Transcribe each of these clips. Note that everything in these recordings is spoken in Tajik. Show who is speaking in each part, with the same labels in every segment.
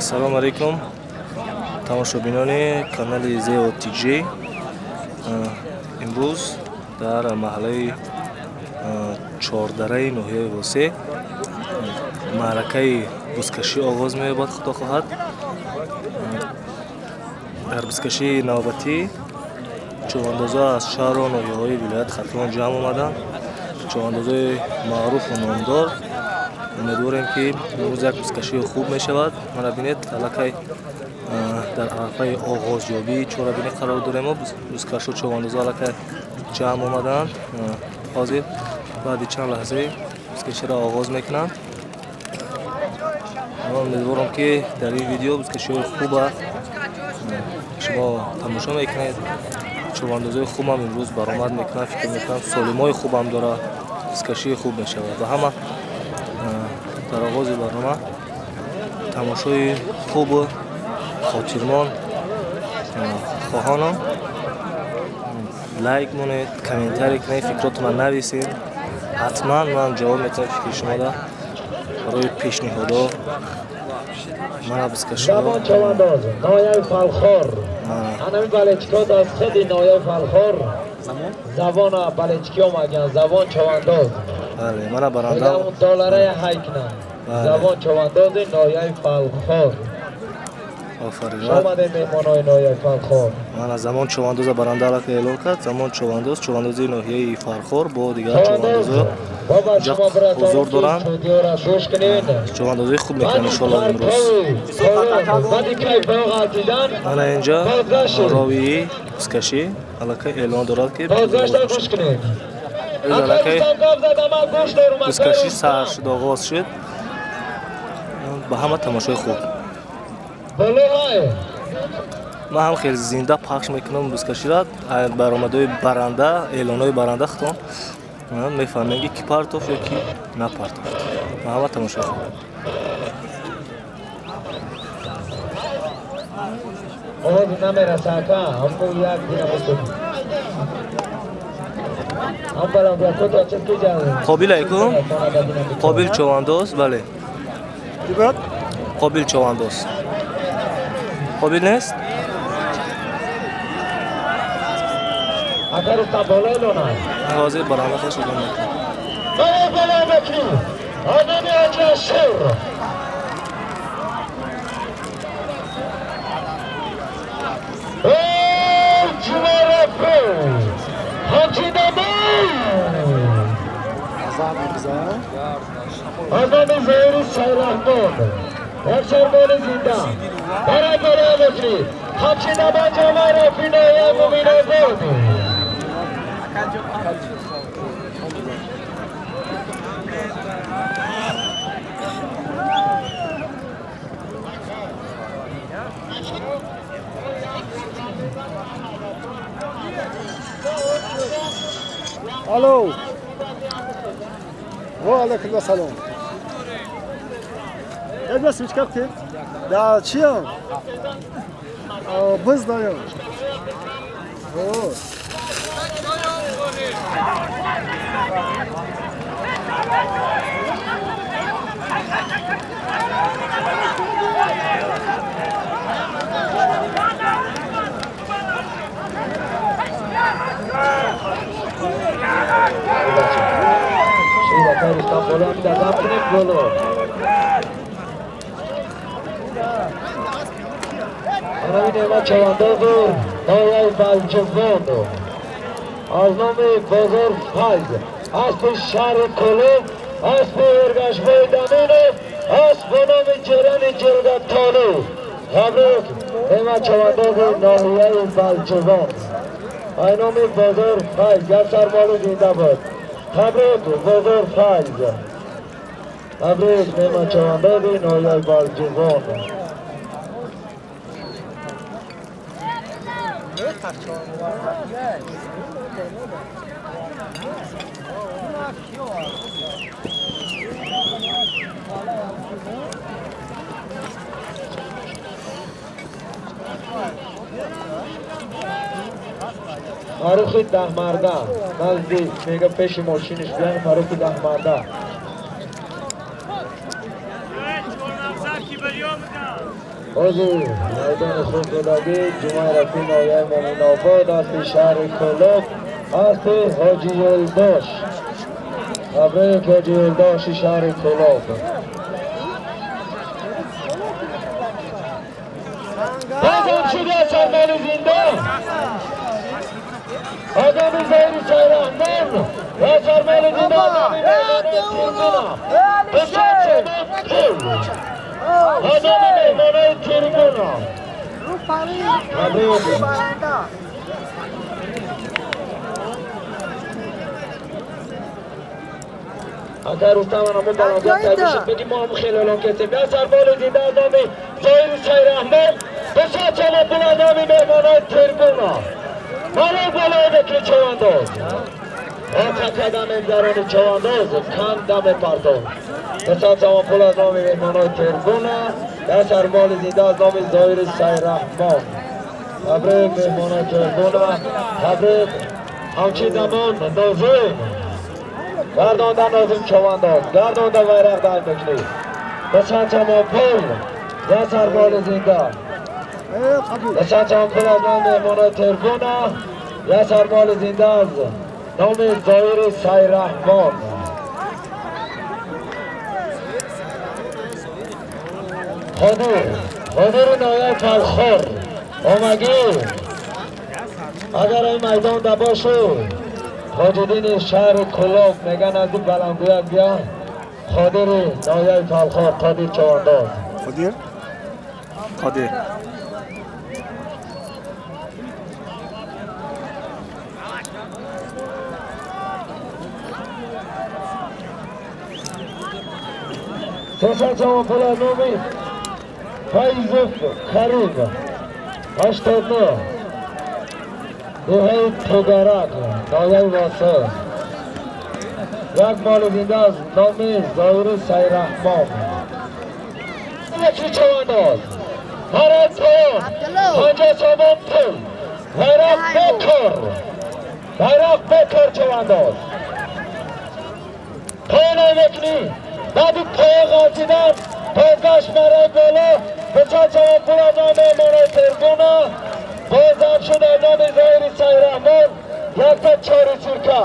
Speaker 1: Ассалому алайкум, тамошобинони канали ZOTJ. Имрӯз дар маҳаллаи Чордараи ноҳияи Восеъ маъракаи бузкашӣ оғоз меёбад, худо хоҳад. Дар бузкашии навбатӣ чӯбандозҳо аз шаҳру ноҳияҳои вилояти Хатлон ҷамъ омаданд. Чӯбандозҳои маъруфу номдор. Умедворем, ки имрӯз як бузкашии хуб мешавад. Мана бинед, аллакай дар арафаи оғозёбии чорабинӣ қарор дорем. Бузкашу чӯбандозҳо аллакай ҷамъ омаданд. Ҳозир баъди чанд лаҳзаи бузкаширо оғоз мекунанд. Ман умедворам, ки дар ин видео бузкашиҳои хуба шумо тамошо мекунед. Чӯбандозҳои хубам имрӯз баромад мекунанд, фикр мекунам, солимҳои хубам дорад, бузкашии хуб мешавад. Ва ҳама дар оғози барнома тамошои хубу хотирмон хоҳонам. Лайк монед, комментарий кунед, фикротонро нависед. Ҳатман ман ҷавоб метавонам фикри шумода барои пешниҳодҳо. Мана бузкашиҳо.
Speaker 2: Замон чавандоз ноҳияи Фалхор, ҳанами балечкиҳо аз худи ноҳияи Фалхор, завона балечки омаган, Завон чавандоз.
Speaker 1: Бале, мана баранда.
Speaker 2: Долларая ҳайкна, Завон чавандози ноҳияи Фалхор.
Speaker 1: Офарин.
Speaker 2: Омадем, меҳмонои ноҳияи Фалхор.
Speaker 1: Мана Замон чувандоза баранда аллакай эълон кард. Замон чувандоз, чувандози ноҳияи Фархор бо дигар чувандозо ҳузур доранд. Чувандозои хуб мекунанд, иншоалло, имрӯз. Мана инҷа ровии бузкашӣ аллакай эълон дорад, ки аллакай бузкашӣ сар шуд, оғоз шуд. Ба ҳама тамошои хуб. Ман ҳам хеле зинда пахш мекунам бузкаширо. Баромадҳои баранда, эълонҳои баранда худтон мефаҳмем, ки ки партофт ё ки напартофт. Ба ҳама тамошои хуб.
Speaker 2: Овози намераса, ака, ҳамбу як дина мекунӣ.
Speaker 1: Қобил айку, Қобил човандоз, бале, Қобил човандоз. Қобил нест. Ҳозир баранда хеш эълон мекунам.
Speaker 2: Азами Зоири Сайраҳмон, як шармони зинда барай болоя мекунӣ. Ҳамчинаба ҷамъаи рафи ноҳияи Муминобод.
Speaker 3: Алло. Ва алейкум ассалом. Я Смич, как ты? Да, чем? Мы знаем. Вот.
Speaker 2: Рустам боло дазам кунед боло. Анави Неъмат чавандозу ноҳияи Балҷувон аз номи бозор Файз, аспи шаҳри Кӯлоб, аспи Эргашбои Даминов, асп бо номи Ҷирани Ҷилгатолу. Табрик, Неъмат чавандози ноҳияи Балҷувон ай номи бозор Файз, як сармоли зинда буд. Табрик, бозор Файз, табрик, Неъмат чавандози ноҳияи Балҷувон. Фаррухи Даҳмарда назди мега пеши мошиниш биён, Фаррухи Даҳмарда. ҳозир майдони хуб додагӣ Ҷумъаи Рафиъ ноҳияи Моминобод, аспи шаҳри Кӯлоб, аспи Ҳоҷи Юлдош. Табрик, Ҳоҷи Юлдоши шаҳри Кӯлоб. Бозам шуда сармоли зинда. Одами Зоири Сайраҳмон ва сармоли зинда одами меҳмонои Тиргуна. 200 сомон пул. Одами меҳмонои Тиргуна. Табрик. Агар Рустам ҳамон баландият тайёр шуд, бигӣ мо ҳам хеле эълон кардем. Я сармоли зинда аз номи Зоири Сайраҳмон, 200 сомон пул аз номи меҳмонои Тиргуна. Маро болои мекунӣ чавандоз. Оқа када мегзарони чавандоз, канда мепартон. 200 сомон пул аз номи меҳмонои Тиргуна, я сармоли зинда аз номи Зоири Сайраҳмон. Табрик меҳмонои Тиргуна, табрик. Ҳамчин замон Нозим. Гардонда Нозим чавандоз, гардонда вайрақ дар мекунӣ. 200 сомон пул, я сармоли зинда. 200 сомон пул аз номи меҳмонои Тиргуна, я сармоли зинда аз номи Зоири Сайраҳмон. Қодир, Қодири ноҳияи Фалхор, омагӣ. Агар ин майдонда бошӣ, Тоҷиддини шаҳри Кӯлоб меган аз ин баландгӯяк бия. Қодири ноҳияи Фалхор, Қодир чавандоз.
Speaker 3: Қодир?
Speaker 1: Қодир.
Speaker 2: 300 сомон пул аз номи Файзов Карим, 89, деҳаи Тугарак, ноҳияи Восеъ. Як моли зинда аз номи Зоири Сайраҳмон. Яки чавандоз. Ҳарат поён. 50 сомон пул. Байроқ бекор. Байроқ бекор чавандоз. Поён мекунӣ. Баъди поён ғалтидан бозгашт барои боло. 200 сомон пул аз номи меҳмонои Тиргуна. Бозам шуд аз номи Зоири Сайраҳмон. Якта чори сирка.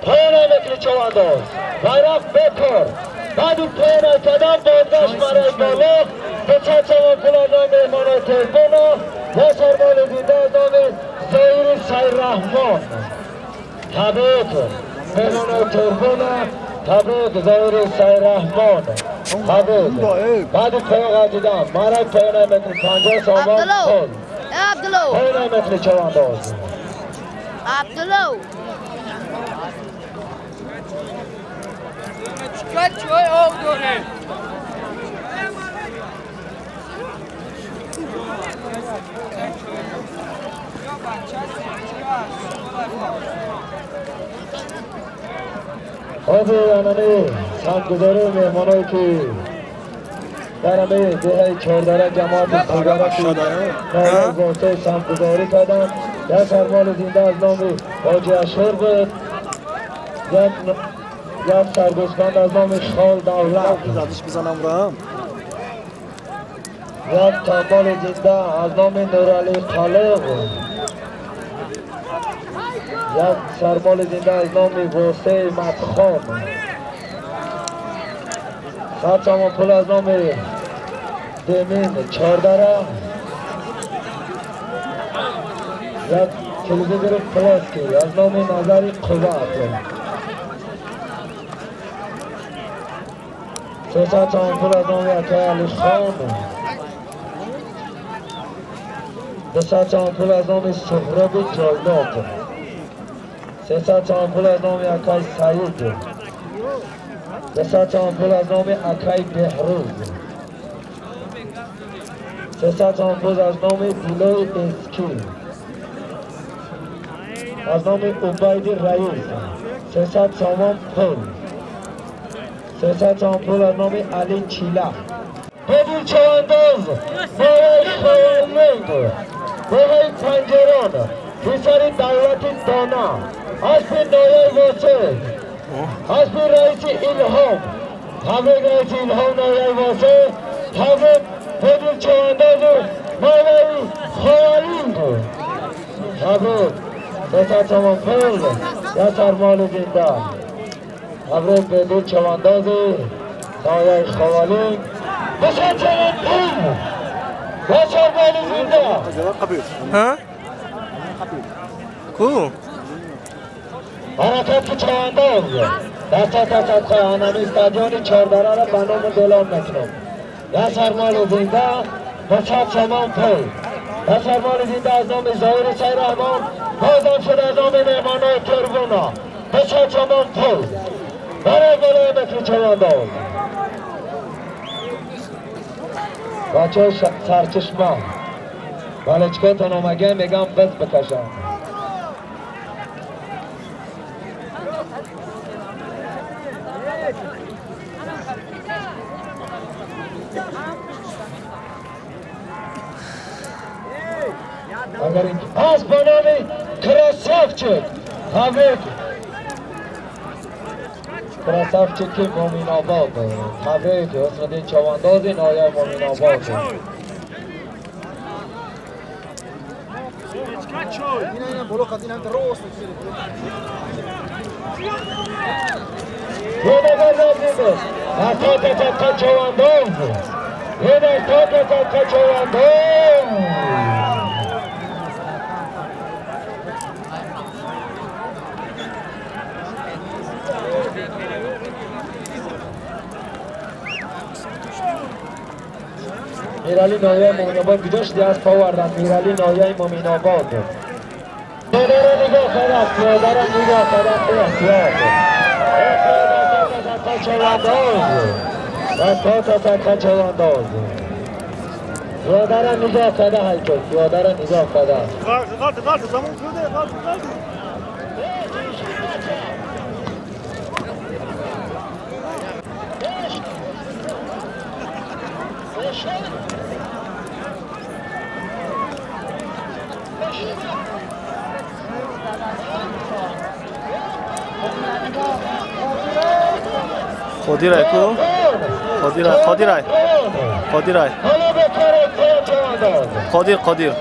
Speaker 2: Поён мекунӣ чавандоз. Байроқ бекор. Баъди поён кардан бозгашт барои боло. 200 сомон пул аз номи меҳмонои Тиргуна. Як сармоли зинда аз номи Зоири Сайраҳмон. Табрик меҳмонои Тиргуна. Табрик Зоири Сайраҳмон. Табрик. Баъди поён ғалтидан марай поён мекунӣ 50 сомон пул. Поён мекунӣ чавандоз.
Speaker 4: Абдулло.
Speaker 5: Чой об дорем.
Speaker 2: ҳозир анани санггузории меҳмоное ки дар ҳамаи деҳаи Чордара ҷамоати Тугараки ноҳияи Восеъ санггузорӣ карданд. Як сармоли зинда аз номи Ҳоҷи Ашур буд. Як саргӯсфанд аз номи Хол Давлат. Як тамболи зинда аз номи Нуралӣ Қалиқ. Як сармоли зинда аз номи Восеъи Матхон. 100 сомон пул аз номи Демин Чордара. Як телевизори плоский аз номи Назари Қувват. 300 сомон пул аз номи Акай Алихон. 200 сомон пул аз номи Суҳроби Ҷолдоб. 300 сомон пул аз номи Акай Саид. 200 сомон пул аз номи Акай Беҳрӯз. 300 сомон пул аз номи Дилои Эскӣ. Аз номи Убайди Раис. 300 сомон пул. 300 сомон пул аз номи Али Чила. Бедил чавандоз ноҳияи Ховалинг, деҳаи Панҷерон, писари давлати Дона, аспи ноҳияи Восеъ, аспи раиси Илҳом. Табрик раиси Илҳом ноҳияи Восеъ. Табрик بدون چوانداز مالای خواهیم تبریک 200 تومان پول یا سرمال زنده تبریک بدون چوانداز نایای خوالین 200 تومان پول یا سرمال زنده.
Speaker 1: ها؟ کو؟
Speaker 2: حرکت چوانداز دست دست خواهانمی استادیون چهاردره را به نام اعلام میکنم. یا سرمال زنده 200 تومان پول یا سرمال زنده از نام ظاهر سیر رحمان بازم شده از نام مهمانای تربونا 200 تومان پول برای بالای مکری چوانداز. بچه سرچشمه بالچکاتون اومگه میگم بز بکشم. اگر این از به نام کراسافچک تبریک کراسافچک مومین آباد تبریک حسن چوانداز نایه مومین آباد. میرالی نایه مومین آباد گذاشت از پاوردن. میرالی نایه مومین آباد پیاده را نگاه کردم، پیاده را نگاه کردم، احتیاط احتیاط چوانداز پیاده را نگاه کرده، هیکل پیاده را نگاه کرده.
Speaker 1: قادرای کو؟ قادرای قادرای قادرای قادر قادر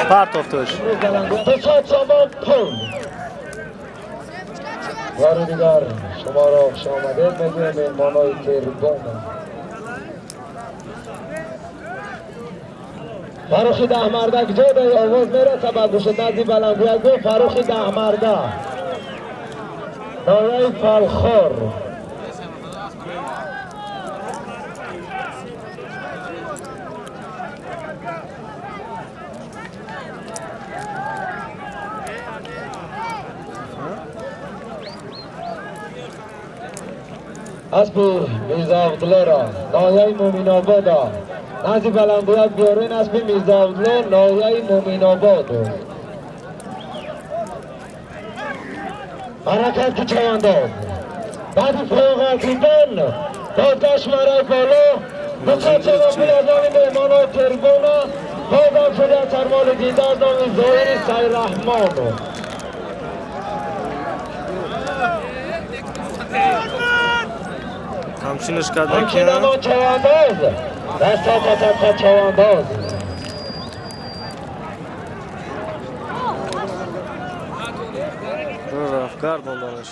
Speaker 1: پرتافتش.
Speaker 2: بار دیگر شما را خوش آمدید میگویم مهمانای تربون. فاروخی ده مرده کجا به آواز میرسه به گوش نزدی بلندگوی گفت فاروخی ده مرده نایه فالخور. اسب میرزا عبدالله را نایه مومین آباد نزدی بلندگویت بیارین. اسب میرزا عبدالله نایه مومین آباد. حرکت چوانداز بعد فوق دیدن بازگشت مرای بالا 200 تومان پول از نام مهمانای تربونا بازم شده از سرمال زنده از نام ظاهر سیر رحمان.
Speaker 1: همچینش کردن که
Speaker 2: چوانداز دست تا چوانداز
Speaker 1: رفت گرداندنش.